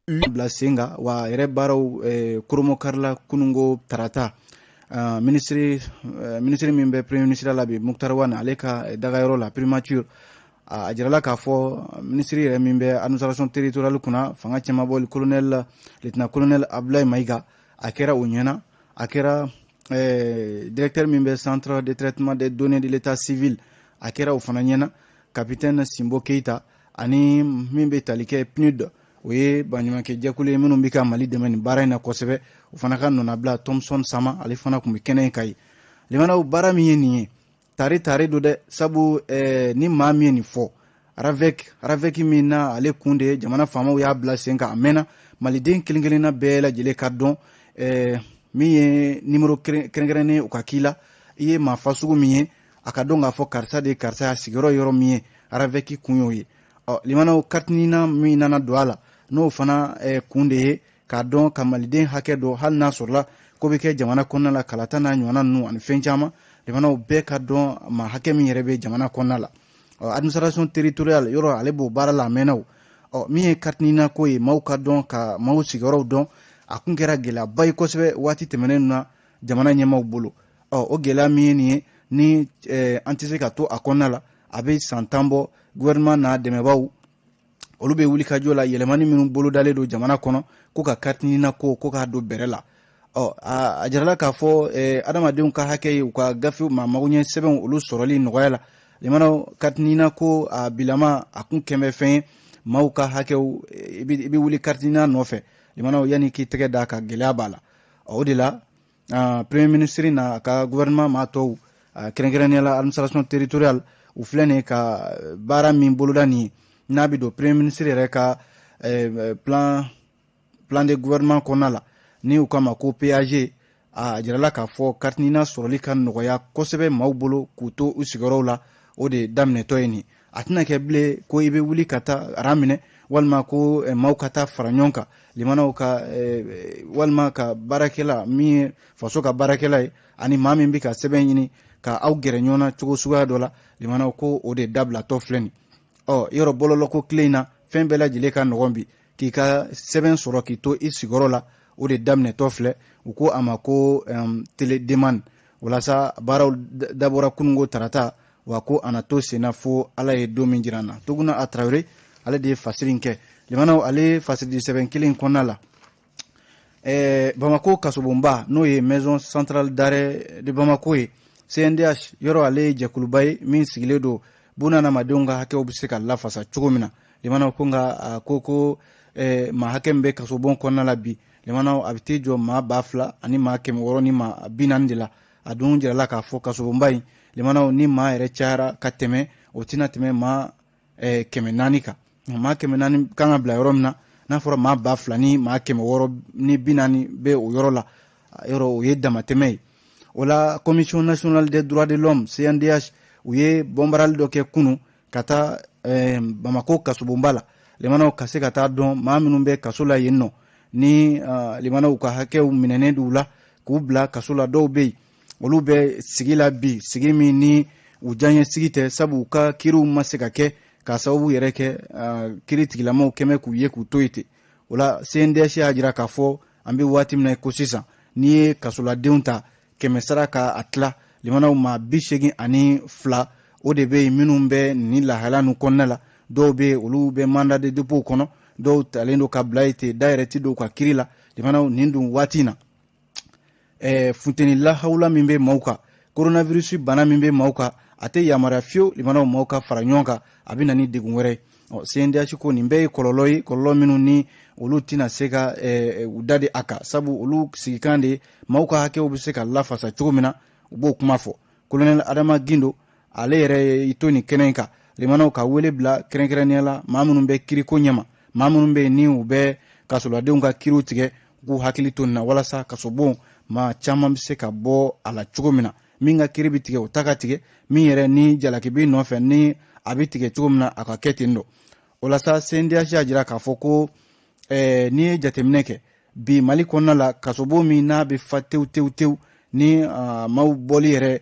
Bila sen kan wa yɛrɛ baaraw koromokarila kunungo tarata. Minisiri min bɛ premier ministre la bi, Moctar Ouane, ale ka dagayɔrɔ la, primature, a jirala k'a fɔ minisiri yɛrɛ min bɛ administration territoriale kunna, fanga cɛmabɔli, colonel, lieutenant colonel Abdoulaye Maïga, a kɛra o ɲɛna. A kɛra directeur min bɛ centre de traitement des données de l'état civil, a kɛra o fana ɲɛna, capitaine Simbo Keita, ani min bɛ tali kɛ PNUD, o ye baɲumankɛ jɛkulu ye minnu bɛ ka Mali dɛmɛ nin baara in na kosɛbɛ, o fana ka nɔnabila Thomson Sama, ale fana tun bɛ kɛnɛ in kan yen. Limanaw, baara min ye nin ye, tare tare don dɛ, sabu ni maa min ye nin fɔ, RAVEC, RAVEC min na ale kun de ye jamana faamaw y'a bila sen kan a mɛnna, maliden kelen kelenna bɛɛ lajɛlen ka dɔn min ye nimero kɛrɛnkɛrɛnnen u ka k'i la, i ye maa fasugu min ye, a ka dɔn k'a fɔ karisa de ye karisa y'a sigiyɔrɔ yɔrɔ min ye. RAVEC kun y'o ye. Ɔ limanaw, carte NINA min nana don a la, n'o fana kun de ye k'a dɔn ka maliden hakɛ dɔn, hali n'a sɔrɔla ko bɛ kɛ jamana kɔnɔna la, kalata n'a ɲɔgɔnna ninnu ani fɛn caman, limanaw, bɛɛ ka dɔn maa hakɛ min yɛrɛ bɛ jamana kɔnɔna la. Ɔ administration territoriale yɔrɔ, ale b'o baara la a mɛnna o. Ɔ min ye carte NINA ko ye, maaw ka dɔn ka maaw sigiyɔrɔw dɔn, a kun kɛra gɛlɛyaba ye kosɛbɛ waati tɛmɛnen na jamana ɲɛmaaw bolo. Ɔ o gɛlɛya min ye nin ye, ni an tɛ se ka to a kɔnɔna la, a bɛ san 10 bɔ, gouvernement n'a dɛmɛbaaw, olu bɛ wuli ka jɔ la, yɛlɛmani minnu bolodalen don jamana kɔnɔ ko ka carte NINA ko k'a don bɛrɛ la. Ɔ a jirala k'a fɔ adamadenw ka hakɛ ye u ka gafew maa magoɲɛ sɛbɛnw olu sɔrɔli nɔgɔya la. Limanaw, carte NINA ko a bilama, a kun kɛn bɛ fɛn ye maaw ka hakɛw, i bɛ wuli carte NINA nɔfɛ, limanaw, yanni k'i tɛgɛ d'a kan, gɛlɛya b'a la. O de la premier ministre n'a ka gouvernement maa tɔw, kɛrɛnkɛrɛnnenya la administration territoriale, u filɛ nin ye ka baara min boloda nin ye, n'a bɛ don premier ministre yɛrɛ ka plan de gouvernement kɔnɔna la, ni u k'a ma ko PAG. A jirala k'a fɔ carte NINA sɔrɔli ka nɔgɔya kosɛbɛ maaw bolo k'u to u sigiyɔrɔw la, o de daminɛtɔ ye nin. A tɛna kɛ bilen ko i bɛ wuli ka taa rang minɛ, walima ko maaw ka taa fara ɲɔgɔn kan, limanaw ka walima ka baarakɛla min ye faso ka baarakɛla ye ani maa min bɛ ka sɛbɛn ɲini ka aw gɛrɛ ɲɔgɔn na cogo suguya dɔ la, limanaw, ko o de dabilatɔ filɛ nin. Ɔ yɔrɔ bɔlɔlɔko tile in na, fɛn bɛɛ lajɛlen ka nɔgɔn bi, k'i ka sɛbɛn sɔrɔ k'i to i sigiyɔrɔ la, o de daminɛtɔ filɛ. U ko a ma ko télédemande. Walasa baaraw dabɔra kununko tarata wa, ko a na to senna fo Ala ye don min jira an na. Toguna a Tarawele, ale de ye fasiri in kɛ. Limanaw, ale fasiridi sɛbɛn kelen kɔnɔna la, Bamako kasobonba, n'o ye maison centrale d'arrêt de Bamako ye, CNDH yɔrɔ, ale ye jɛkuluba ye min sigilen don bunadamadenw ka hakɛw bɛ se ka lafasa cogo min na. Limanaw, ko nka a ko maa hakɛ min bɛ kasobon kɔnɔna la bi, limanaw, a bɛ t'i jɔ maa 2640 de la. A dun jirala k'a fɔ kasobonba in, limanaw, ni maa yɛrɛ cayara ka tɛmɛ, o tɛna tɛmɛ maa 400 kan. Maa 400 kan ka bila yɔrɔ min na, n'a fɔra maa 2640 bɛ o yɔrɔ la, yɔrɔ o ye damatɛmɛ ye. O la, Commission nationale des droits de l'homme, CNDH, u ye bɔnbarali dɔ kɛ kunu ka taa Bamako kasobonba la, limanaw, ka se ka taa dɔn maa minnu bɛ kaso la yen nɔ, ni limanaw ka hakɛw minɛnen d'u la k'u bila kaso la. Dɔw bɛ yen, olu bɛ sigi la bi, sigi min ni u diyaɲɛ sigi tɛ, sabu u ka kiriw ma se ka kɛ k'a sababu yɛrɛ kɛ kiri tigilamaw kɛmɛ k'u ye k'u to yen ten. O la, CNDH y'a jira k'a fɔ an bɛ waati min na ko sisan, n'i ye kasoladenw ta 100 sara ka a tila, limanaw, maa 82 o de bɛ yen minnu bɛ nin lahala ninnu kɔnɔna la. Dɔw bɛ yen, olu bɛ mandat de dépôt kɔnɔ, dɔw talen don ka bila yen ten, da yɛrɛ ti don u ka kiri la. Limanaw, nin dun waati in na, funteni lahawula min bɛ maaw kan, coronavirus bana min bɛ maaw kan, a tɛ yamaruya fiyewu, limanaw, maaw ka fara ɲɔgɔn kan, a bɛ na ni degun wɛrɛ ye. Ɔ CNDH ko nin bɛɛ ye kɔlɔlɔ ye, kɔlɔlɔ minnu ni olu tɛna se ka u da de a kan, sabu olu sigikan de maaw ka hakɛw bɛ se ka lafasa cogo min na, u b'o kuma fɔ. Colonel Adama Gindo, ale yɛrɛ y'i to nin kɛnɛ in kan, limanaw, ka wele bila kɛrɛnkɛrɛnnenya la maa minnu bɛ kiriko ɲɛma, maa minnu bɛ yen ni u bɛ kasoladenw ka kiriw tigɛ, k'u hakili to nin na walasa kasobon maa caman bɛ se ka bɔ a la cogo min na. Min ka kiri bɛ tigɛ, o ta ka tigɛ, min yɛrɛ ni jalaki b'i nɔfɛ, ni a bɛ tigɛ cogo min na, a ka kɛ ten dɔ. O la sa, CNDH y'a jira k'a fɔ ko n'i ye jateminɛ kɛ bi Mali kɔnɔna la, kasobon min n'a bɛ fa tewu tewu tewu, ni maaw bɔli yɛrɛ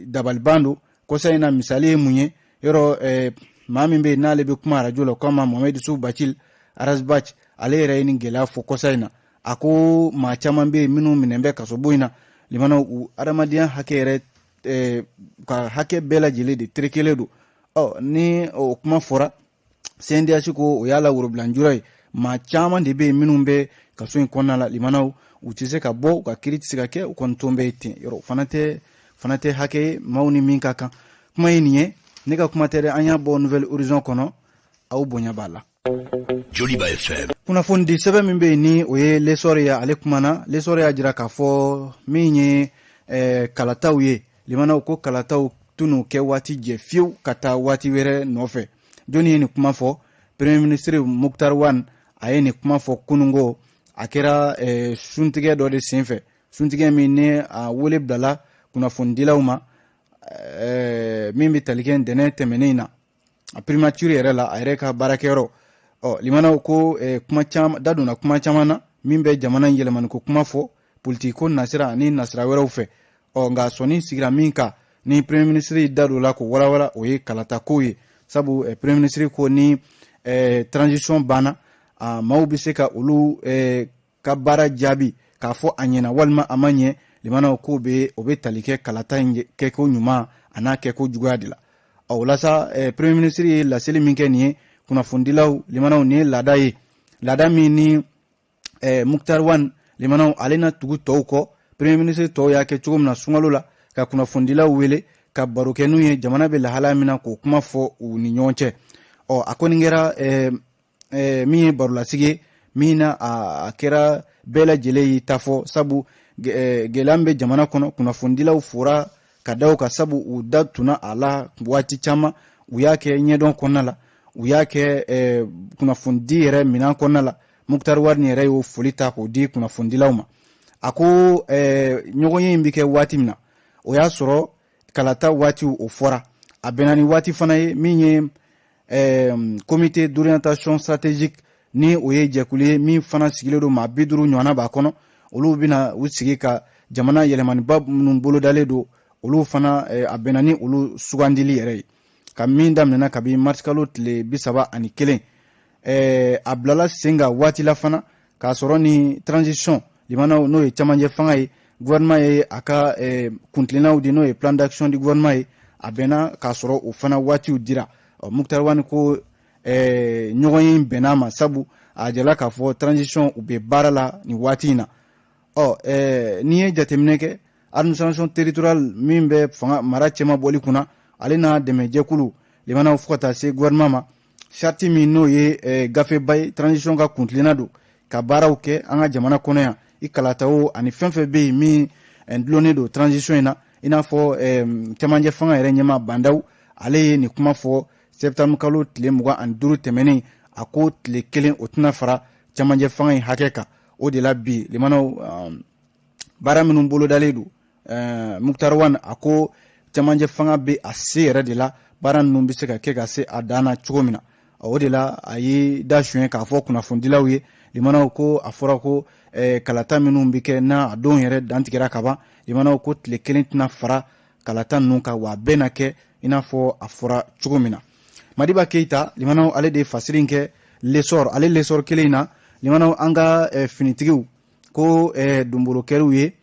dabaliban don kɔsa in na, misali ye mun ye? Yɔrɔ maa min bɛ yen n'ale bɛ kuma arajo la, o k'a ma Mohamed Youssouf Bathily. Ras Bath, ale yɛrɛ ye nin gɛlɛya fɔ kɔsa in na. A ko maa caman bɛ yen minnu minɛn bɛ kasobon in na, limanaw, u adamadenya hakɛ yɛrɛ, ka hakɛ bɛɛ lajɛlen de terekelen don. Ɔ ni o kuma fɔra, CNDH ko o y'a la worobilanjura ye. Maa caman de bɛ yen minnu bɛ kaso in kɔnɔna la, limanaw, u tɛ se ka bɔ, u ka kiri tɛ se ka kɛ, u kɔni ton bɛ ten yɔrɔ fana tɛ hakɛ ye maaw ni min ka kan. Kuma ye nin ye, ne ka kuma tɛ dɛ, an y'a bɔ Nouvel Horizon kɔnɔ, aw bonya b'a la. Joliba FM. Kunnafoni sɛbɛn min bɛ yen ni o ye L'Essor ye, ale kumana. L'Essor y'a jira k'a fɔ min ye kalataw ye, limanaw, ko kalataw tɛn'u kɛ waati jɛ fiyewu ka taa waati wɛrɛ nɔfɛ. Jɔnni ye nin kuma fɔ? Premier ministre Moctar Ouane, a ye nin kuma fɔ kununko. A kɛra suntigɛ dɔ de senfɛ, suntigɛ min ni a wele bilala kunnafonidilaw ma, min bɛ tali kɛ ntɛnɛn tɛmɛnen in na, a primature yɛrɛ la, a yɛrɛ ka baarakɛyɔrɔ. Ɔ limanaw, ko kuma caman da donna kuma caman na min bɛ jamana in yɛlɛmaniko kuma fɔ, politiki ko nasira ani nasira wɛrɛw fɛ. Ɔ nka sɔnni sigira min kan ni premier ministre da don la k'o walawala, o ye kalata ko ye, sabu premier ministre ko ni transition banna, a maaw bɛ se ka olu ka baara jaabi k'a fɔ a ɲɛna walima a ma ɲɛ. Limanaw, ko bɛ o bɛ tali kɛ kalata in kɛko ɲuman a n'a kɛko juguya de la. Ɔ o la sa, premier ministre ye laseli min kɛ nin ye kunnafonidilaw, limanaw, nin ye laada ye, laada min ni Moctar Ouane, limanaw, ale na tugu tɔw kɔ, premier ministre tɔw y'a kɛ cogo min na sunkalo la, ka kunnafonidilaw wele ka baro kɛ n'u ye jamana bɛ lahalaya min na, k'o kuma fɔ u ni ɲɔgɔn cɛ. Ɔ a kɔni kɛra min ye barolasigi ye min na a kɛra bɛɛ lajɛlen y'i ta fɔ, sabu gɛlɛya min bɛ jamana kɔnɔ, kunnafonidilaw fora ka da o kan, sabu u da tunna a la waati caman. U y'a kɛ ɲɛdɔn kɔnɔna la, u y'a kɛ kunnafonidi yɛrɛ minɛn kɔnɔna la. Moctar Ouane yɛrɛ y'o foli ta k'o di kunnafonidilaw ma. A ko ɲɔgɔnye in bɛ kɛ waati min na, o y'a sɔrɔ kalata waatiw o fɔra, a bɛnna ni waati fana ye min ye comité d'orientation stratégique, ni o ye jɛkulu ye min fana sigilen don, maa 50 ɲɔgɔnna b'a kɔnɔ. Olu bɛna u sigi ka jamana yɛlɛmaniba minnu bolodalen don, olu fana, a bɛnna ni olu sugandili yɛrɛ ye, ka min daminɛna kabi marisikalo tile 31. A bilala sen kan waati la fana k'a sɔrɔ ni transition, limanaw, n'o ye camancɛ fanga ye, gouvernement ye a ka kuntilennaw di, n'o ye plan d'action du gouvernement ye, a bɛnna k'a sɔrɔ o fana waatiw dira. Moctar Ouane ko ɲɔgɔn ye bɛnna ma, sabu a jala k'a fɔ transition u bɛ baara la nin waati in na. Ɔ n'i ye jateminɛ kɛ, administration territoriale min bɛ fanga mara cɛma bɔli kunna, ale n'a dɛmɛjɛkulu, limanaw, fo ka taa se gouvernement ma, charte min n'o ye gafeba ye, transition ka kuntilenna don ka baaraw kɛ an ka jamana kɔnɔ yan, i kalata o ani fɛn fɛn bɛ yen min dulonnen don transition in na, i n'a fɔ camancɛ fanga yɛrɛ ɲɛmaa Bah N'Daw, ale ye nin kuma fɔ septembre kalo tile 25 tɛmɛnen. A ko tile kelen o tɛna fara camancɛ fanga in hakɛ kan. O de la bi, limanaw, baara minnu bolodalen don, Moctar Ouane a ko camancɛ fanga bɛ a se yɛrɛ de la, baara ninnu bɛ se ka kɛ ka se a dan na cogo min na. O de la a ye da suɲɛ k'a fɔ kunnafonidilaw ye, limanaw, ko a fɔra ko kalata minnu bɛ kɛ n'a a don yɛrɛ dantigɛra ka ban, limanaw, ko tile kelen tɛna fara kalata ninnu kan, wa a bɛɛ na kɛ i n'a fɔ a fɔra cogo min na. Madiba Keyita, limanaw, ale de ye fasiri in kɛ L'Essor. Ale L'Essor kelen in na, limanaw, an ka finitigiw ko donbolokɛriw ye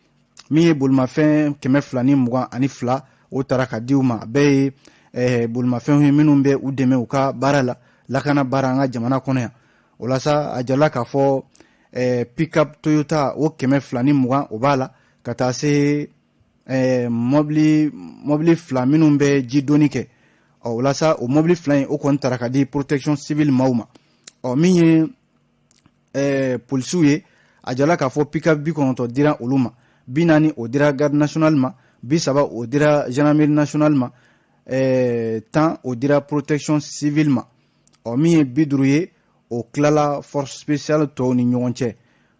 min ye bolimafɛn 222, o taara ka di u ma. A bɛɛ ye bolimafɛnw ye minnu bɛ u dɛmɛ u ka baara la, lakana baara an ka jamana kɔnɔ yan. O la sa, a jirala k'a fɔ pick-up Toyota o 220, o b'a la, ka taa se mɔbili fila minnu bɛ ji donni kɛ. Ɔ o la sa, o mɔbili fila in, o kɔni taara ka di protection civile maaw ma. Ɔ min ye polisiw ye, a jirala k'a fɔ pick-up 90 dira olu ma, 40 o dira garde nationale ma, 30 o dira gendarmerie nationale ma, 10 o dira protection civile ma. Ɔ min ye 50 ye, o tilala force spéciale tɔw ni ɲɔgɔn cɛ.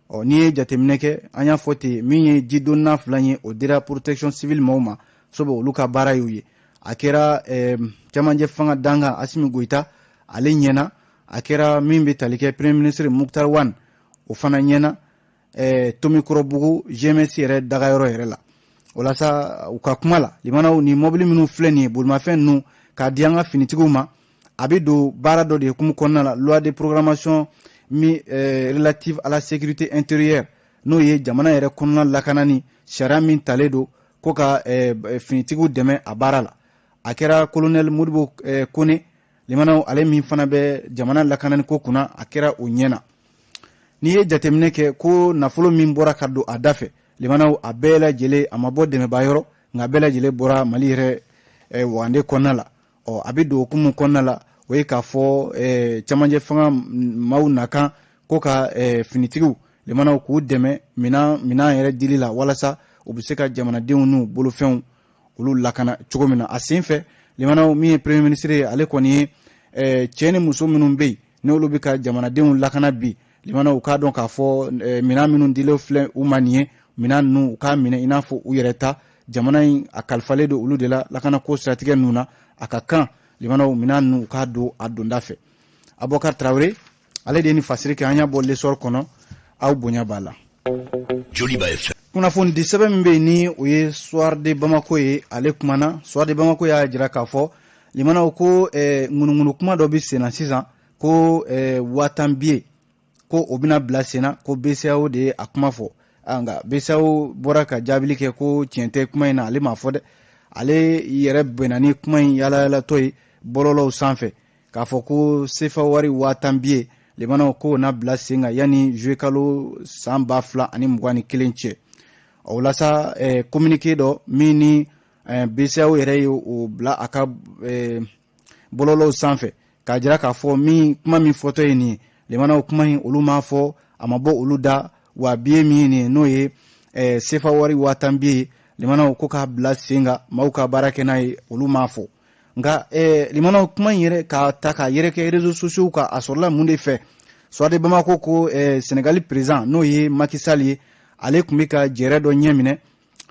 Ɔ n'i ye jateminɛ kɛ, an y'a fɔ ten, min ye jidonna fila ye, o dira protection civile maaw ma, sabu olu ka baara y'u ye. A kɛra camancɛ fanga dankan Assimi Goïta ale ɲɛna, a kɛra min bɛ tali kɛ premier ministre Moctar Ouane, o fana ɲɛna, Tomikɔrɔbugu GMS yɛrɛ dagayɔrɔ yɛrɛ la. O la sa, u ka kuma la, limanaw, ni mɔbili minnu filɛ nin ye, bolimafɛn ninnu k'a di an ka finitigiw ma, a bɛ don baara dɔ de hukumu kɔnɔna la, loi de programmation min relative à la sécurité intérieure, n'o ye jamana yɛrɛ kɔnɔna lakanani sariya min talen don ko ka finitigiw dɛmɛ a baara la. A kɛra colonel Modibo Kone, limanaw, ale min fana bɛ jamana lakanani ko kunna, a kɛra o ɲɛ na. N'i ye jateminɛ kɛ ko nafolo min bɔra ka don a da fɛ, limanaw, a bɛɛ lajɛlen a ma bɔ dɛmɛba yɔrɔ, nka a bɛɛ lajɛlen bɔra Mali yɛrɛ wagande kɔnɔna la. Ɔ, a bɛ don hukumu kɔnɔna la, o ye k'a fɔ camancɛ fanga maaw nakan ko ka finitigiw, limanaw, k'u dɛmɛ minan yɛrɛ dili la, walasa u bɛ se ka jamanadenw n'u bolofɛnw olu lakana cogo min na. A sen fɛ, limanaw, min ye premier ministre ye, ale kɔni ye cɛ ni muso minnu bɛ yen, n'olu bɛ ka jamanadenw lakana bi, limanaw, u k'a dɔn k'a fɔ minan minnu dilen filɛ u ma nin ye, minan ninnu, u k'a minɛ i n'a fɔ u yɛrɛ ta. Jamana in a kalifalen don olu de la lakanako siratigɛ ninnu na. A ka kan, limanaw, minan ninnu, u k'a don a donda fɛ. Abubakar Tarawele, ale de ye nin fasiri kɛ, an y'a bɔ L'Essor kɔnɔ. Aw bonya b'a la. Joliba FM. Kunnafoni di sɛbɛn min bɛ yen, ni o ye Soir de Bamako ye, ale kumana. Soir de Bamako y'a jira k'a fɔ, limanaw, ko ŋunuŋunu kuma dɔ bɛ senna sisan ko 10 000 billet ko o bɛna bila senna, ko BCEAO de ye a kuma fɔ. Nka BCEAO bɔra ka jaabili kɛ ko tiɲɛ tɛ kuma in na, ale m'a fɔ dɛ. Ale yɛrɛ bɛnna ni kuma in yalayalatɔ ye bɔlɔlɔw sanfɛ k'a fɔ ko sefa wari 10 000 billet, limanaw, k'o na bila sen kan yanni juillet kalo san 2021 cɛ. O la sa, communiqué dɔ min ni BCEAO yɛrɛ ye o bila a ka bɔlɔlɔw sanfɛ k'a jira k'a fɔ min kuma min fɔtɔ ye nin ye, limanaw, kuma in olu m'a fɔ, a ma bɔ olu da. Wa billet min ye nin ye, n'o ye sefa wari 10 000 billet, limanaw, ko k'a bila sen kan, maaw ka baara kɛ n'a ye, olu m'a fɔ. Nka limanaw, kuma in yɛrɛ k'a ta k'a yɛrɛkɛ réseaux sociaux kan, a sɔrɔla mun de fɛ? Soir de Bamako ko Senegali président, n'o ye Macky Sall ye, ale tun bɛ ka jɛrɛ dɔ ɲɛ minɛ,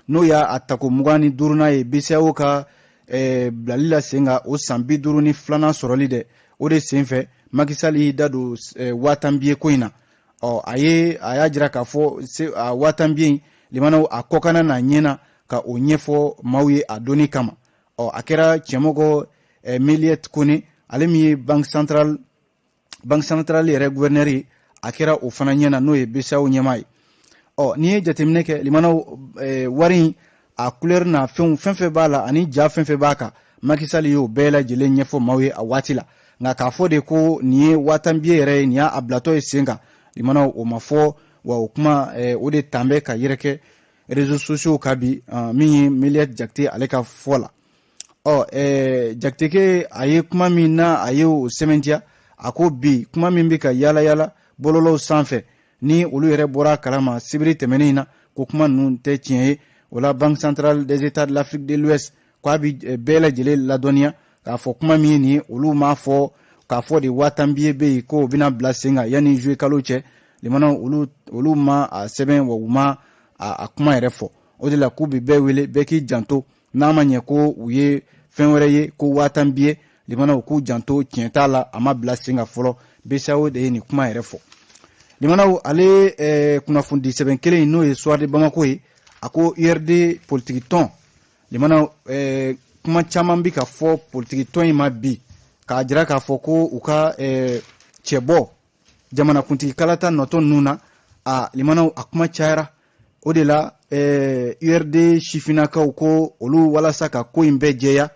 n'o y'a a tako 25nan ye BCEAO ka bilali la sen kan, o san 52nan sɔrɔli dɛ. O de sen fɛ, Macky Sall y'i da don 10 000 billet ko in na. Ɔ, a ye a y'a jira k'a fɔ a 10 000 billet in, limanaw, a kɔkanna n'a ɲɛna ka o ɲɛfɔ maaw ye a donni kama. Ɔ, a kɛra cɛmɔgɔ Meliette Kone, ale min ye banque centrale yɛrɛ gouverneur ye, a kɛra o fana ɲɛna, n'o ye BCEAO ɲɛmaa ye. Ɔ, n'i ye jateminɛ kɛ, limanaw, wari in a couleur n'a fɛnw fɛn fɛn b'a la ani ja fɛn fɛn b'a kan, Macky Sall y'o bɛɛ lajɛlen ɲɛfɔ maaw ye a waati la. Nka k'a fɔ de ko nin ye 10 000 billet yɛrɛ ye, nin y'a bilatɔ ye sen kan, limanaw, o ma fɔ. Wa o kuma o de tan bɛ ka yɛrɛkɛ réseaux sociaux kan bi, min ye Meliette Jakite ale ka fɔ la. Ɔ, Jakiteke, a ye kuma min na, a ye o sɛmɛntiya. A ko bi kuma min bɛ ka yala yala bɔlɔlɔw sanfɛ, ni olu yɛrɛ bɔra a kalama sibiri tɛmɛnen in na, ko kuma ninnu tɛ tiɲɛ ye. O la, Banque centrale des États de l'Afrique de l'Ouest ko a bi bɛɛ lajɛlen ladɔnniya k'a fɔ kuma min ye nin ye, olu m'a fɔ k'a fɔ de 10 000 billet bɛ yen k'o bɛna bila sen kan yanni juillet kalo cɛ. Limanaw, olu ma a sɛbɛn, wa u ma a kuma yɛrɛ fɔ. O de la, k'u bɛ bɛɛ wele, bɛɛ k'i janto, n'a ma ɲɛ ko u ye fɛn wɛrɛ ye ko 10 000 billet, limanaw, k'u janto, tiɲɛ t'a la, a ma bila sen kan fɔlɔ. BCEAO de ye nin kuma yɛrɛ fɔ. Limanaw, ale kunnafoni sɛbɛn kelen in, n'o ye Soir de Bamako ye, a ko URD politiki tɔn, limanaw, kuma caman bɛ ka fɔ politiki tɔn in ma bi, k'a jira k'a fɔ ko u ka cɛbɔ jamanakuntigi kalata nɔtɔ ninnu na, a limanaw, a kuma cayara. O de la, URD sifinnakaw ko olu, walasa ka ko in bɛɛ jɛya,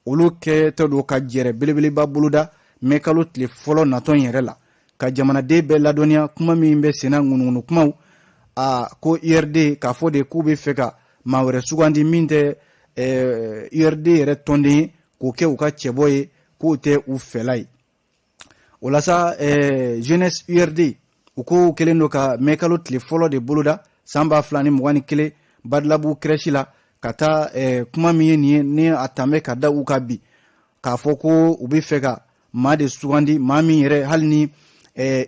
olu kɛtɔ don ka jɛrɛ belebeleba boloda mɛ kalo tile fɔlɔ natɔ in yɛrɛ la, ka jamanaden bɛɛ ladɔnniya kuma min bɛ senna, ŋunuŋunu kumaw, a ko URD k'a fɔ de k'u bɛ fɛ ka maa wɛrɛ sugandi min tɛ URD yɛrɛ tɔnden ye, k'o kɛ u ka cɛbɔ ye, k'o tɛ u fɛla ye. O la sa, jeunesse URD, u ko kelen don ka mɛ kalo tile fɔlɔ de boloda san 2021 Badilabu crèche la, ka taa kuma min ye nin ye, ni a tan bɛ ka da u ka bi, k'a fɔ ko u bɛ fɛ ka maa de sugandi, maa min yɛrɛ hali ni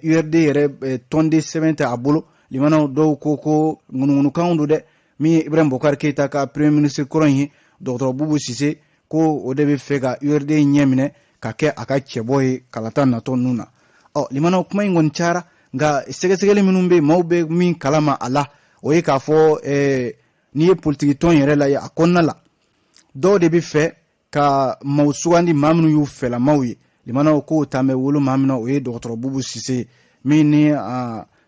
URD yɛrɛ tɔnden sɛbɛn tɛ a bolo. Limanaw, dɔw ko ko ŋunuŋunukanw don dɛ. Min ye Ibrahim Boubacar Keïta ka premier ministre kɔrɔ in ye, dɔgɔtɔrɔ Bubu Sise, ko o de bɛ fɛ ka URD ɲɛ minɛ ka kɛ a ka cɛbɔ ye kalata natɔ ninnu na. Ɔ, limanaw, kuma in kɔni cayara, nka sɛgɛsɛgɛli minnu bɛ yen, maaw bɛ min kalama a la, o ye k'a fɔ n'i ye politiki tɔn yɛrɛ lajɛ a kɔnɔna la, dɔw de bɛ fɛ ka maaw sugandi, maa minnu y'u fɛlamaw ye. Limanaw, k'o tan bɛ wolo maa min na, o ye dɔgɔtɔrɔ Bubu Sise ye. min ni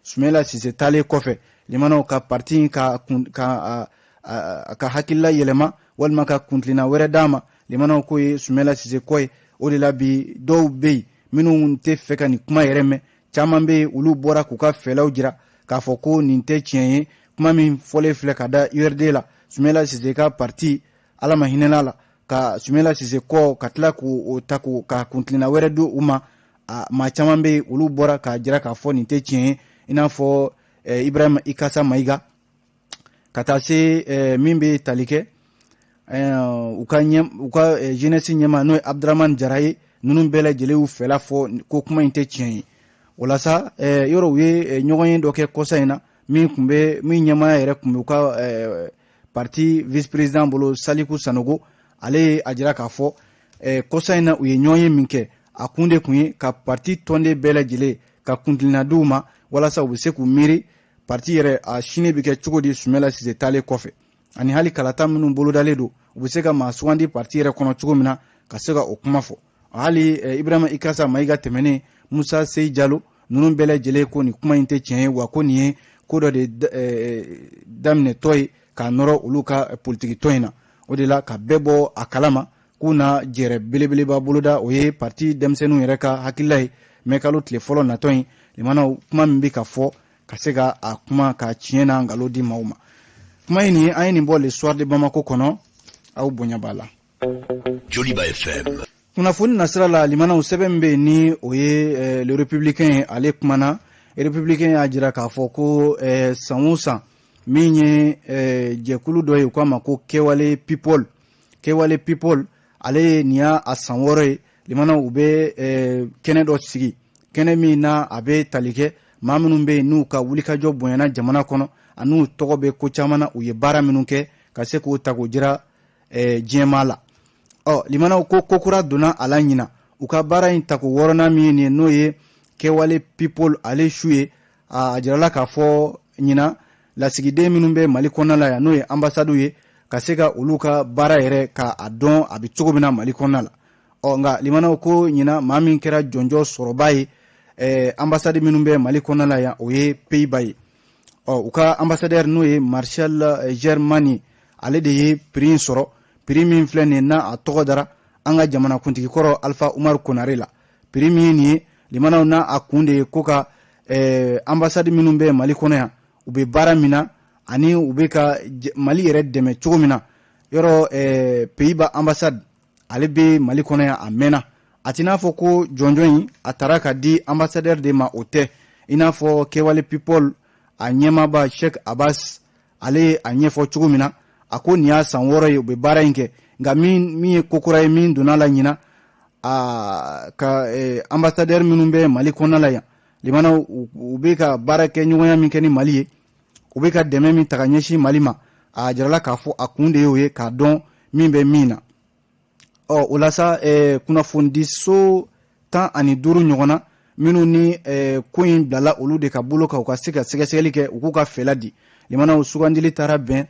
Sumela Sise taalen kɔfɛ, limanaw, ka parti ka ka a ka hakilila yɛlɛma walima ka kuntilenna wɛrɛ d'a ma, limanaw, k'o ye Sumela Sise kɔ ye. O de la bi, dɔw bɛ yen minnu tɛ fɛ ka nin kuma yɛrɛ mɛn, caman bɛ yen, olu bɔra k'u ka fɛlaw jira k'a fɔ ko nin tɛ tiɲɛ ye. Kuma min fɔlen filɛ ka da URD la, Sumela Sise ka parti, Ala ma hinɛna la, ka Sumela Sise kɔ ka tila k'o ta ka kuntilenna wɛrɛ di u ma, a maa caman bɛ yen, olu bɔra k'a jira k'a fɔ nin tɛ tiɲɛ ye, i n'a fɔ Ibrahima Ikasa Mayiga, ka taa se min bɛ tali kɛ u ka ɲɛ, u ka jeunesse ɲɛma, n'o ye Abdramane Jara ye. Ninnu bɛɛ lajɛlen y'u fɛla fɔ ko kuma in tɛ tiɲɛ ye. O la sa, yɔrɔ u ye ɲɔgɔn ye dɔ kɛ kɔsa in na, min tun bɛ min ɲɛmaaya yɛrɛ tun bɛ u ka parti vice président bolo, Saliku Sanogo. Ale ye a jira k'a fɔ kɔsa in na, u ye ɲɔgɔn ye min kɛ, a kun de tun ye ka parti tɔnden bɛɛ lajɛlen ka kuntilenna d'u ma, walasa u bɛ se k'u miiri parti yɛrɛ a sini bɛ kɛ cogo di Sumela Sise taalen kɔfɛ, ani hali kalata minnu bolodalen don, u bɛ se ka maa sugandi parti yɛrɛ kɔnɔ cogo min na, ka se ka o kuma fɔ. Hali Ibrahima Ikasa Mayiga tɛmɛnen, Musa Seyi Jalo, ninnu bɛɛ lajɛlen ko nin kuma in tɛ tiɲɛ ye, wa ko nin ye ko dɔ de daminɛtɔ ye k'a nɔrɔ olu ka politiki tɔn in na. O de la, ka bɛɛ bɔ a kalama k'u na jɛrɛ belebeleba boloda, o ye parti denmisɛnninw yɛrɛ ka hakilila ye, mɛ kalo tile fɔlɔ natɔ in. Limanaw, kuma min bɛ ka fɔ, ka se ka a kuma ka tiɲɛ n'a nkalon di maaw ma, kuma in nin, an ye nin bɔ Le Soir de Bamako kɔnɔ. Aw bonya b'a la. Joliba FM. Kunnafoni nasira la, limanaw, sɛbɛn min bɛ yen ni o ye Le Républicain ye, ale kumana. Républicain y'a jira k'a fɔ ko san o san, min ye jɛkulu dɔ ye, u k'a ma ko Kɛwale People, Kɛwale People, ale ye nin y'a a san 6 ye. Limanaw, u bɛ kɛnɛ dɔ sigi, kɛnɛ min na a bɛ tali kɛ maa minnu bɛ yen n'u ka wulikajɔ bonyana jamana kɔnɔ, an'u tɔgɔ bɛ ko caman na, u ye baara minnu kɛ, ka se k'o ta k'o jira diɲɛmaa la. Ɔ limanaw, ko kokura donna a la ɲina. U ka baara in tako wɔɔrɔnan min ye nin ye, n'o ye Kɛwale People ale su ye, a jirala k'a fɔ ɲina, lasigiden minnu bɛ Mali kɔnɔna la yan, n'o ye ambasadiw ye, ka se ka olu ka baara yɛrɛ ka a dɔn a bɛ cogo min na Mali kɔnɔna la. Ɔ nka limanaw, ko ɲina, maa min kɛra jɔnjɔn sɔrɔba ye ambasadi minnu bɛ Mali kɔnɔna la yan, o ye Pays-Bas ye. Ɔ u ka ambassadeur, n'o ye Marcel Germani, ale de ye prix in sɔrɔ. Prix min filɛ nin ye, n'a a tɔgɔ dara an ka jamanakuntigi kɔrɔ Alpha Umaru Konare la. Prix min ye nin ye, limanaw, n'a a kun de ye ko ka ambassade minnu bɛ Mali kɔnɔ yan, u bɛ baara min na, ani u bɛ ka Mali yɛrɛ dɛmɛ cogo min na. Yɔrɔ Pays-Bas ambassade, ale bɛ Mali kɔnɔ yan a mɛnna. A t'i n'a fɔ ko jɔnjɔn in a taara ka di ambassadeur de ma, o tɛ. I n'a fɔ Kɛwale People a ɲɛmaaba Sheikh Abbas, ale ye a ɲɛfɔ cogo min na, a ko nin y'a san 6 ye u bɛ baara in kɛ, nka min ye kokura ye min donna la ɲina, a ka ambassadeur minnu bɛ Mali kɔnɔna la yan, limanaw, u bɛ ka baara kɛ ɲɔgɔnya min kɛ ni Mali ye, u bɛ ka dɛmɛ min ta ka ɲɛsin Mali ma, a jirala k'a fɔ a kun de y'o ye, k'a dɔn min bɛ min na. Ɔ o la sa, kunnafonidiso 15 ɲɔgɔn na minnu ni ko in bilala olu de ka bolo kan, u ka se ka sɛgɛsɛgɛli kɛ, u k'u ka fɛla di, limanaw, sugandili taara bɛn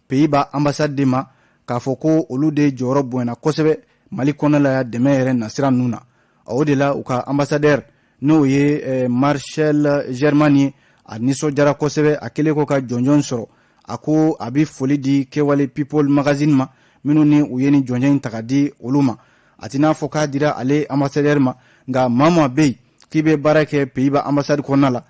Pays-Bas ambassade de ma, k'a fɔ ko olu de jɔyɔrɔ bonyana kosɛbɛ Mali kɔnɔna la yan dɛmɛ yɛrɛ nasira ninnu na. O de la, u ka ambassadeur, n'o ye Marcel German ye, a nisɔndiyara kosɛbɛ a kɛlen kɔ ka jɔnjɔn sɔrɔ. A ko a bɛ foli di Kɛwale People magazine ma, minnu ni u ye nin jɔnjɔn in ta ka di olu ma. A t'i n'a fɔ k'a dira ale ambassadeur ma, nka maa maa bɛ yen k'i bɛ baara kɛ Pays-Bas ambassade kɔnɔna la,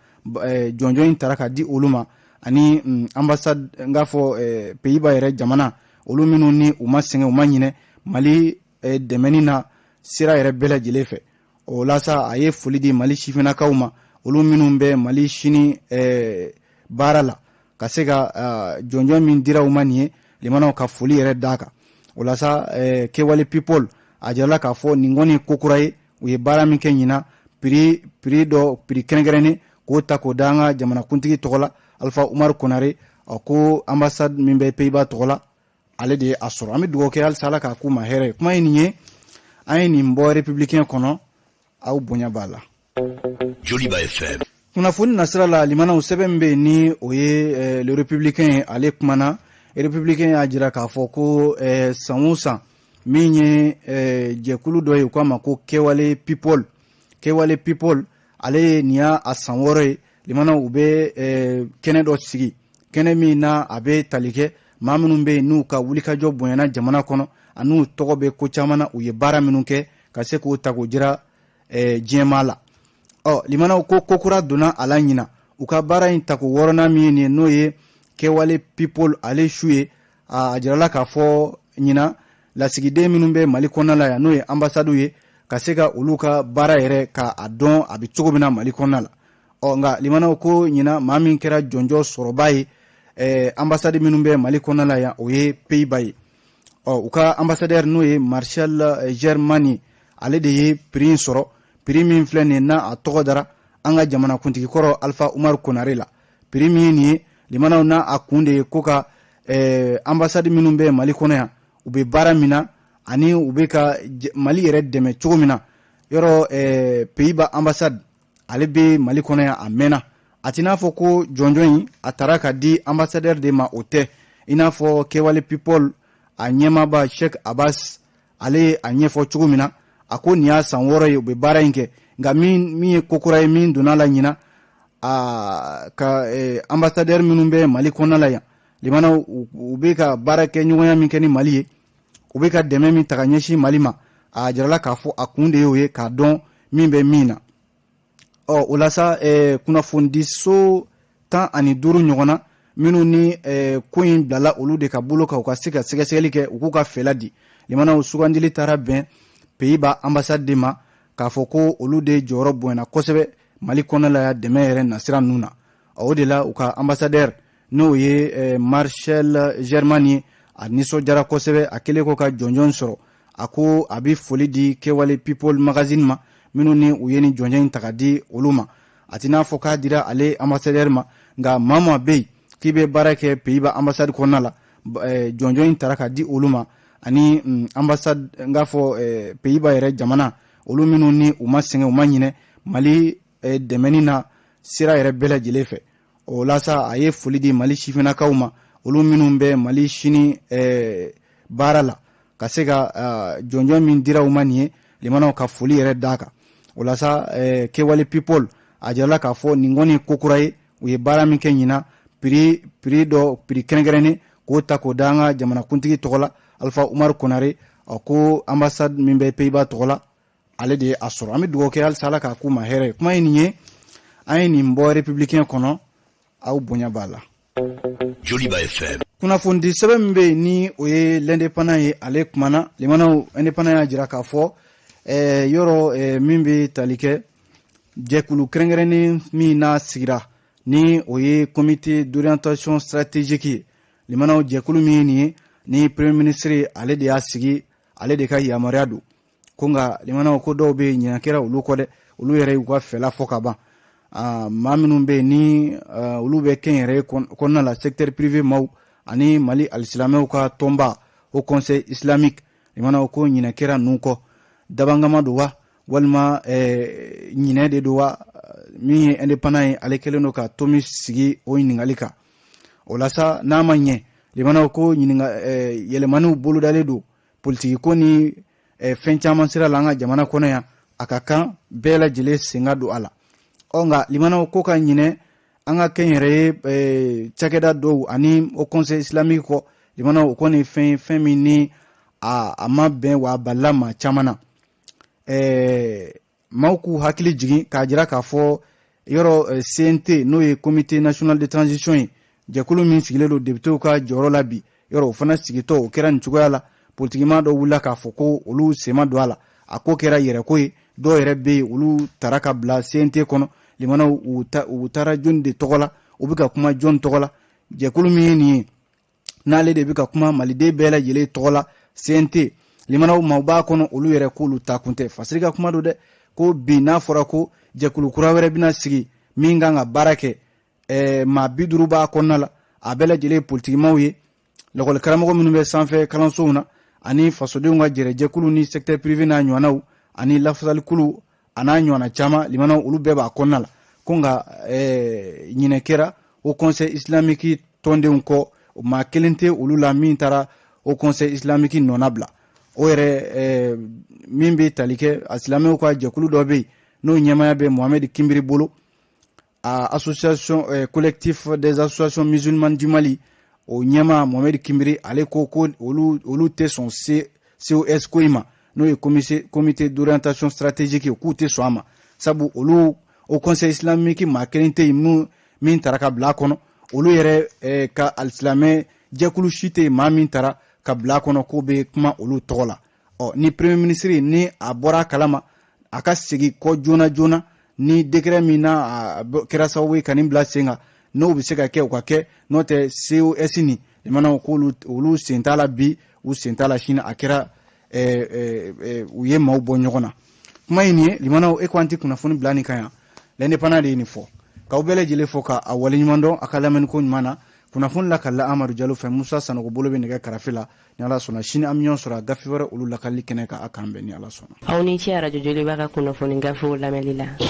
jɔnjɔn in tara ka di olu ma, ani ambassade n k'a fɔ Pays-Bas yɛrɛ jamana, olu minnu ni u ma sɛgɛn, u ma ɲinɛ Mali dɛmɛni na sira yɛrɛ bɛɛ lajɛlen fɛ. O la sa, a ye foli di Mali sifinnakaw ma, olu minnu bɛ Mali sini baara la, ka se ka jɔnjɔn min dira u ma nin ye, limanaw, ka foli yɛrɛ d'a kan. O la sa, Kɛwale People a jirala k'a fɔ nin kɔni ko kura ye, u ye baara min kɛ ɲina, prix dɔ, prix kɛrɛnkɛrɛnnen k'o ta k'o da an ka jamanakuntigi tɔgɔ la, Alpha Umaru Konare. A ko ambassade min bɛ Pays-Bas tɔgɔ la, ale de ye a sɔrɔ. An bɛ dugawu kɛ halisa, Ala k'a k'u ma hɛrɛ ye. Kuma ye nin ye, an ye nin bɔ Républicain kɔnɔ. Aw bonya b'a la. Joliba FM. Kunnafoni nasira la, limanaw, sɛbɛn min bɛ yen ni o ye Le Républicain ye, ale kumana. Républicain y'a jira k'a fɔ ko san o san, min ye jɛkulu dɔ ye, u k'a ma ko Kɛwale People, Kɛwale People, Ale ye nin y'a a san 6 ye. Limanaw, u bɛ kɛnɛ dɔ sigi, kɛnɛ min na a bɛ tali kɛ maa minnu bɛ yen n'u ka wulikajɔ bonyana jamana kɔnɔ an'u tɔgɔ bɛ ko caman na, u ye baara minnu kɛ, ka se k'o ta k'o jira diɲɛmaa la. Ɔ limanaw, ko kokura donna a la ɲina. U ka baara in tako 6nan min ye nin ye, n'o ye Kɛwale People ale su ye, a jirala k'a fɔ ɲina lasigiden minnu bɛ Mali kɔnɔna la yan, n'o ye ambasadiw ye, ka se ka olu ka baara yɛrɛ ka a dɔn a bɛ cogo min na Mali kɔnɔna la. Ɔ nka limanaw, ko ɲina maa min kɛra jɔnjɔn sɔrɔba ye ambasadi minnu bɛ Mali kɔnɔna la yan, o ye Pays-Bas ye. Ɔ u ka ambassadeur, n'o ye Marcel Germani, ale de ye prix in sɔrɔ. Prix min filɛ nin ye, n'a a tɔgɔ dara an ka jamanakuntigi kɔrɔ Alpha Umaru Konare la. Prix min ye nin ye, limanaw, n'a a kun de ye ko ka ambassade minnu bɛ Mali kɔnɔ yan, u bɛ baara min na ani u bɛ ka Mali yɛrɛ dɛmɛ cogo min na. Yɔrɔ Pays-Bas ambassade, ale bɛ Mali kɔnɔ yan a mɛnna. A t'i n'a fɔ ko jɔnjɔn in a taara ka di ambassadeur de ma, o tɛ. I n'a fɔ Kɛwale People a ɲɛmaaba Sheikh Abbas, ale ye a ɲɛfɔ cogo min na, a ko nin y'a san 6 ye u bɛ baara in kɛ. Nka min ye kokura ye min donna la ɲina, a ka ambassadeur minnu bɛ Mali kɔnɔna la yan, limanaw, u bɛ ka baara kɛ ɲɔgɔnya min kɛ ni Mali ye, u bɛ ka dɛmɛ min ta ka ɲɛsin Mali ma, a jirala k'a fɔ a kun de y'o ye, k'a dɔn min bɛ min na. Ɔ o la sa, kunnafonidiso 15 ɲɔgɔn na minnu ni ko in bilala olu de ka bolo kan, u ka se ka sɛgɛsɛgɛli kɛ, u k'u ka fɛla di, limanaw, sugandili taara bɛn Pays-Bas ambassade de ma, k'a fɔ ko olu de jɔyɔrɔ bonyana kosɛbɛ Mali kɔnɔna la yan dɛmɛ yɛrɛ nasira ninnu na. O de la, u ka ambassadeur, n'o ye Marcel German ye, a nisɔndiyara kosɛbɛ a kɛlen kɔ ka jɔnjɔn sɔrɔ. A ko a bɛ foli di Kɛwale People Magazine ma, minnu ni u ye nin jɔnjɔn in ta ka di olu ma. A t'i n'a fɔ k'a dira ale ambassadeur ma, nka maa maa bɛ yen k'i bɛ baara kɛ Pays-Bas ambassade kɔnɔna la, jɔnjɔn in tara ka di olu ma, ani ambassade n k'a fɔ Pays-Bas yɛrɛ jamana, olu minnu ni u ma sɛgɛn, u ma ɲinɛ Mali dɛmɛni na sira yɛrɛ bɛɛ lajɛlen fɛ. O la sa, a ye foli di Mali sifinnakaw ma, olu minnu bɛ Mali sini baara la, ka se ka jɔnjɔn min dira u ma nin ye, limanaw, ka foli yɛrɛ d'a kan. O la sa, Kɛwale People a jirala k'a fɔ nin kɔni ko kura ye, u ye baara min kɛ ɲina, prix dɔ, prix kɛrɛnkɛrɛnnen k'o ta k'o da an ka jamanakuntigi tɔgɔ la, Alpha Umaru Konare. A ko ambassade min bɛ Pays-Bas tɔgɔ la, ale de ye a sɔrɔ. An bɛ dugawu kɛ halisa Ala k'a k'u ma hɛrɛ ye. Kuma ye nin ye, an ye nin bɔ Républicain kɔnɔ, aw bonya b'a la. Joliba FM. Kunnafonidi sɛbɛn min bɛ yen ni o ye L'Indépendant ye, ale kumana. Limanaw, Indépendant y'a jira k'a fɔ yɔrɔ min bɛ tali kɛ jɛkulu kɛrɛnkɛrɛnnen min n'a sigira, ni o ye Comité d'orientation stratégique ye. Limanaw, jɛkulu min ye nin ye, ni Premier ministre ale de y'a sigi, ale de ka yamaruya don ko. Nka limanaw, ko dɔw bɛ yen, ɲinɛ kɛra olu kɔ dɛ. Olu yɛrɛ y'u ka fɛla fɔ ka ban. Maa minnu bɛ yen ni olu bɛ kɛnyɛrɛye kɔnɔna la, secteur privé maaw ani Mali alisilamɛw ka tɔnba, Haut Conseil islamique, limanaw, ko ɲinɛ kɛra ninnu kɔ. Dabangama don wa, walima ɲinɛ de don wa? Min ye Indépendant ye, ale kɛlen don ka tomi sigi o ɲininkali kan. O la sa, n'a ma ɲɛ, limanaw, ko ɲininka yɛlɛmaniw bolodalen don politiki ko ni fɛn caman sira la an ka jamana kɔnɔ yan, a ka kan bɛɛ lajɛlen sen ka don a la. Ɔ nka limanaw, ko ka ɲinɛ an ka kɛnyɛrɛye cakɛda dɔw ani Haut Conseil islamique kɔ, limanaw, o kɔni fɛn fɛn min ni a ma bɛn wa, a balila maa caman na. Maaw k'u hakili jigin k'a jira k'a fɔ yɔrɔ CNT, n'o ye Comité national de transition ye, jɛkulu min sigilen don députéw ka jɔyɔrɔ la bi, yɔrɔ o fana sigitɔ, o kɛra nin cogoya la. Politikima dɔw wulila k'a fɔ ko olu sen ma don a la, a ko kɛra yɛrɛko ye. Dɔw yɛrɛ bɛ yen, olu tara ka bila CNT kɔnɔ. Limanaw, u taara jɔni de tɔgɔ la? U bɛ ka kuma jɔni tɔgɔ la? Jɛkulu min ye nin ye, n'ale de bɛ ka kuma maliden bɛɛ lajɛlen tɔgɔ la, CNT, limanaw, maaw b'a kɔnɔ, olu yɛrɛ k'olu ta kun tɛ. Fasiri ka kuma don dɛ, ko bi n'a fɔra ko jɛkulu kura wɛrɛ bɛna sigi min kan ka baara kɛ, maa 50 b'a kɔnɔna la, a bɛɛ lajɛlen ye politikimaw ye, lakɔli karamɔgɔ minnu bɛ sanfɛ kalansow na, ani fasodenw ka jɛrɛjɛkulu ni secteur privé n'a ɲɔgɔnnaw, ani lafasalikulu a n'a ɲɔgɔnna caman, limanaw, olu bɛɛ b'a kɔnɔna la. Ko nka ɲinɛ kɛra Haut Conseil islamique tɔndenw kɔ, maa kelen tɛ olu la min taara Haut Conseil islamique nɔna bila. O yɛrɛ min bɛ tali kɛ a silamɛw ka jɛkulu dɔ bɛ yen, N'o ɲɛmaaya bɛ Mohamed Kinbiri bolo, a association Collectif des associations musulmanes du Mali, o ɲɛmaa Mohamed Kinbiri, ale ko ko olu tɛ sɔn COS ko in ma, n'o ye Comité d'orientation stratégique ye, k'u tɛ sɔn a ma, sabu olu Haut Conseil islamique, maa kelen tɛ yen min tara ka bila a kɔnɔ. Olu yɛrɛ ka alisilamɛ jɛkulu si tɛ yen, maa min tara ka bila a kɔnɔ k'o bɛ kuma olu tɔgɔ la. Ɔ ni Premier ministre ni a bɔra a kalama, a ka segin kɔ joona joona ni décret min na a kɛra sababu ye ka nin bila sen kan, n'o bɛ se ka kɛ, o ka kɛ. N'o tɛ, COS nin limanaw, k'olu olu sen t'a la bi, u sen t'a la sini. A kɛra u ye maaw bɔ ɲɔgɔn na. Kuma ye nin ye, limanaw, e ko an tɛ kunnafoni bila nin kan yan. L'Indépendant de ye nin fɔ. K'aw bɛɛ lajɛlen fo ka a waleɲuman dɔn a ka lamɛnni ko ɲuman na. Kunnafoni la ka la Amadu Jalo fɛ, Musa Sanogo bolo bɛ nɛgɛ karafe la. Ni Ala sɔnna, sini an bɛ ɲɔgɔn sɔrɔ a gafe wɛrɛ olu lakali kɛnɛ kan. A k'an bɛn ni Ala sɔnna. Aw ni ce Arajo Joliba ka kunnafoni gafew lamɛnli la.